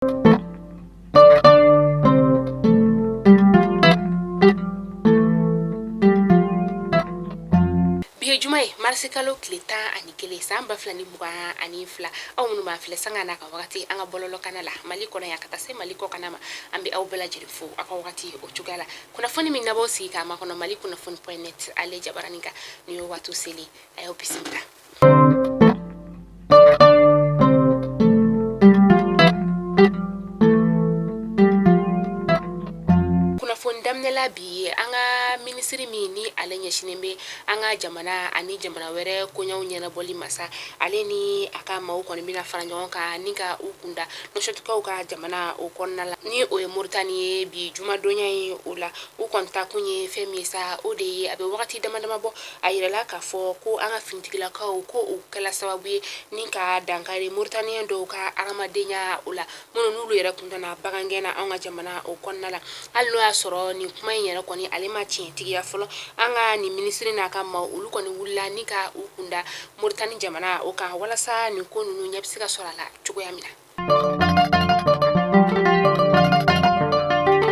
Bi ye juma ye, marisikalo tile 11, san 2022. Aw minnu b'an filɛ sanga n'a ka wagati an ka bɔlɔlɔkana la Mali kɔnɔ yan ka taa se Mali kɔkana ma, an bɛ aw bɛɛ lajɛlen fo aw ka wagati o cogoya la. Kunnafoni min n'aw sigi k'a makɔnɔ Mali kunnafoni point net ale jabaranin kan, nin ye waati selen, a y'aw bisimila. Kunnafoni daminɛla bi ye, an ka minisiri min ni ale ɲɛsinnen bɛ an ka jamana ani jamana wɛrɛ koɲɛw ɲɛnabɔli ma sa, ale ni a ka maaw kɔni bɛna fara ɲɔgɔn kan ni ka u kunda Nɔsɔtikaw ka jamana o kɔnɔna la, ni o ye Moritani ye bi jumadonya ye. O la, u kɔni taakun ye fɛn min ye sa, o de ye a bɛ wagati dama dama bɔ, a yirala k'a fɔ ko an ka finitigilakaw ko u kɛla sababu ye ni ka dankari Moritaniyɛn dɔw ka hadamadenya o la, minnu n'olu yɛrɛ kun nana bagangɛn na an ka jamana o kɔnɔna la. Hali n'o y'a sɔrɔ nin kuma in yɛrɛ kɔni ale ma tiɲɛtigiya fɔlɔ, an ka nin minisiri n'a ka maaw olu kɔni wulila ni ka u kunda Moritani jamana o kan, walasa nin ko ninnu ɲɛ bɛ se ka sɔrɔ a la cogoya min na.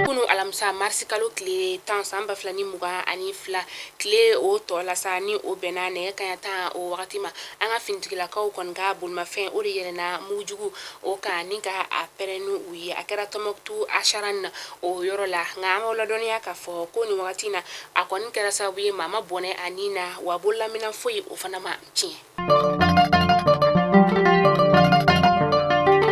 Kunu alamisa marisi kalo tile 10, san 2022, tile o tɔ la sa, ni o bɛnna nɛgɛ kaɲa 10 o wagati ma, an ka finitigilakaw kɔni ka bolimafɛn o de yɛlɛnna mugujugu o kan ni ka a pɛrɛn ni u ye. A kɛra Tɔnbɔkutu Asaran na o yɔrɔ la. Nka an b'aw ladɔnniya k'a fɔ ko nin wagati na, a kɔni kɛra sababu ye maa ma bɔnɛ a ni na, wa bololaminɛn foyi o fana ma tiɲɛ.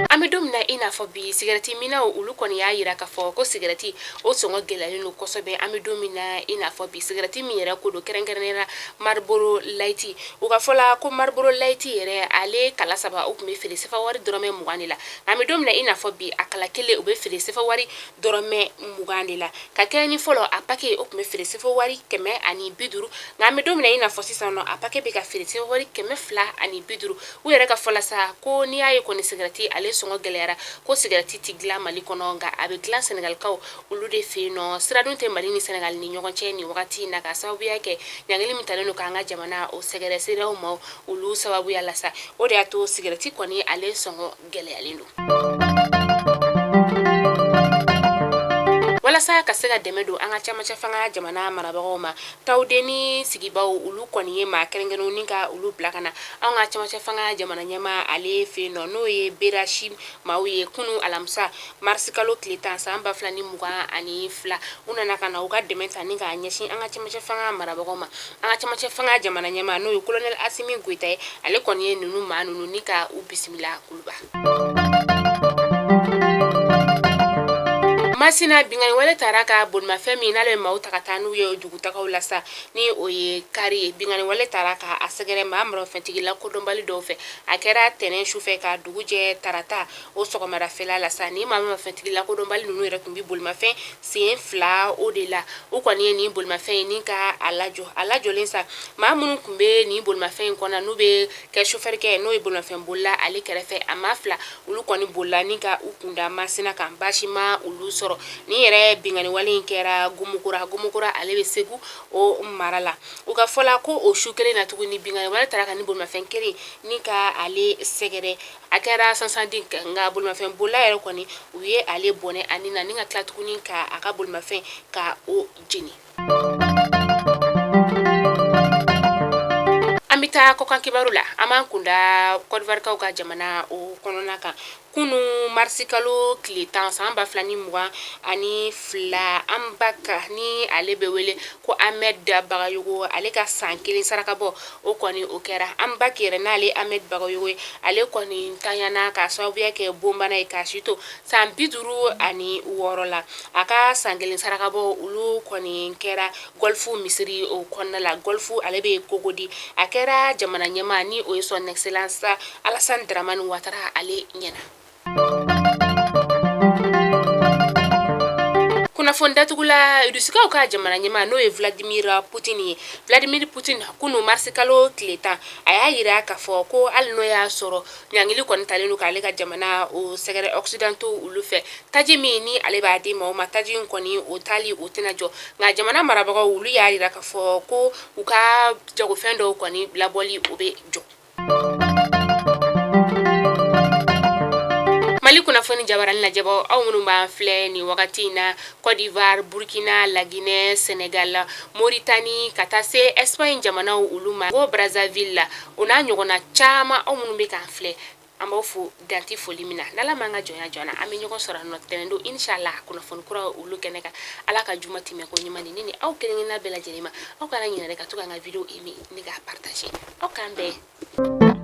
An bɛ don min na i n'a fɔ bi, sigɛrɛti minnaw olu kɔni y'a yira k'a fɔ ko sigɛrɛti o sɔngɔ gɛlɛyalen don kosɛbɛ. An bɛ don min na i n'a fɔ bi, sigɛrɛti min yɛrɛ ko don, kɛrɛnkɛrɛnnenya la Marlboro Light, u ka fɔ la ko Marlboro Light yɛrɛ, ale kala saba o tun bɛ feere sefa wari dɔrɔmɛ 20 de la. An bɛ don min na i n'a fɔ bi, a kala kelen o bɛ feere sefa wari dɔrɔmɛ 20 de la, ka kɛɲɛ ni fɔlɔ a pake o tun bɛ feere sefa wari 150. Nka an bɛ don min na i n'a fɔ sisan nɔ, a pake bɛ ka feere sefa wari 250. U yɛrɛ ka fɔ la sa, ko n'i y'a ye kɔni sigɛrɛti ale sɔngɔ gɛlɛyara, ko sigɛrɛti tɛ dilan Mali kɔnɔ, nka a bɛ dilan Sɛnɛgalikaw olu de fɛ yen nɔ. Sira dun tɛ Mali ni Sɛnɛgali ni ɲɔgɔn cɛ nin wagati in na, ka sababuya kɛ ɲangili min talen don k'an ka jamana o sɛgɛrɛ CEDEAO ma olu sababuya la sa, o de y'a to sigɛrɛti kɔni ale sɔngɔ gɛlɛyalen don. Walasa ka se ka dɛmɛ don an ka camancɛ fanga jamana marabagaw ma, Tawudeni sigibaw olu kɔni ye maa kɛrɛnkɛrɛnw ni ka olu bila ka na anw ka camancɛ fanga jamana ɲɛmaa ale fɛ yen nɔ, n'o ye BRH maaw ye. Kunu alamisa marisikalo tile 10, san 2022, u nana ka na u ka dɛmɛ ta ni k'a ɲɛsin an ka camancɛ fanga marabagaw ma. An ka camancɛ fanga jamana ɲɛmaa, n'o ye kolonɛli Asimi Goyita ye, ale kɔni ye ninnu maa ninnu ni ka u bisimila Kuluba. Masina, binkanni wale taara ka bolimafɛn min n'ale bɛ maaw ta ka taa n'u ye dugutagaw la sa, ni o ye kari ye, binkanni wale taara ka a sɛgɛrɛ maa marifɛntigi lakodɔnbali dɔw fɛ. A kɛra tɛnɛn sufɛ ka dugu jɛ tarata o sɔgɔmadafɛla la sa. Ni maa marifɛntigi lakodɔnbali ninnu yɛrɛ tun bɛ bolimafɛn sen fila o de la. U kɔni ye nin bolimafɛn in ni ka a lajɔ. A lajɔlen sa, maa minnu tun bɛ nin bolimafɛn in kɔnɔ, n'u bɛ kɛ sofɛrikɛ, n'o ye bolimafɛn bolila ale kɛrɛfɛ, a maa fila olu kɔni bolila ni ka u kunda Masina kan, baasi ma olu sɔrɔ. Nin yɛrɛ binkanni wale in kɛra Gomokura. Gomokura ale bɛ Segu o mara la. U ka fɔ la ko o su kelen na tuguni, binkanni wale taara ka nin bolimafɛn kelen ni ka ale sɛgɛrɛ. A kɛra Sansandi, nka bolimafɛn bolila yɛrɛ kɔni, u ye ale bɔnɛ a ni na ni ka tila tuguni ka a ka bolimafɛn ka o jeni. An bɛ taa kɔkan kibaru la. An b'an kunda Kɔdiwarikaw ka jamana o kɔnɔna kan. Kunu marisikalo tile 10, san 2022, AMBAC ni ale bɛ wele ko Ahmed Bagayogo, ale ka san kelen sarakabɔ o kɔni o kɛra. AMBAC yɛrɛ, n'ale Ahmed Bagayogo ye, ale kɔni tanyana ka sababuya kɛ bonbana ye k'a si to san 56 la. A ka san kelen sarakabɔ olu kɔni kɛra Golf misiri o kɔnɔna la. Golf ale bɛ Cocody. A kɛra jamana ɲɛmaa, ni o ye son excellence Alassane Dramane Ouattara ale ɲɛna. Kunnafoni datugula, Rusikaw ka jamana ɲɛmaa, n'o ye Vladimir Poutine ye. Vladimir Poutine, kunu marisikalo tile 10, a y'a yira k'a fɔ ko hali n'o y'a sɔrɔ ɲangili kɔni talen don k'ale ka jamana o sɛgɛrɛ occidentaux olu fɛ, taji min ni ale b'a di maaw ma, taji in kɔni o taali o tɛna jɔ. Nka jamana marabagaw olu y'a yira k'a fɔ ko u ka jagofɛn dɔw kɔni labɔli o bɛ jɔ. Mali Mali kunnafoni jabarani lajɛbaaw, aw minnu b'an filɛ nin wagati in na, Côte d'Ivoire, Burkina, La Guinée, Sénégal, Mauritanie, ka taa se Espagne jamanaw olu ma, ko Brazzaville la, o n'a ɲɔgɔnna caman, aw minnu bɛ k'an filɛ, an b'aw fo dan tɛ foli min na. N'Ala m'an ka jɔnya jɔ an na, an bɛ ɲɔgɔn sɔrɔ nɔ tɛnɛn don, inshallah, kunnafoni kura olu kɛnɛ kan. Ala ka juma tɛmɛ ko ɲuman di ne ni aw kelen kelenna bɛɛ lajɛlen ma. Aw kana ɲinɛ dɛ ka to k'an ka vidéo aimer ni k'a partager. Aw k'an bɛn.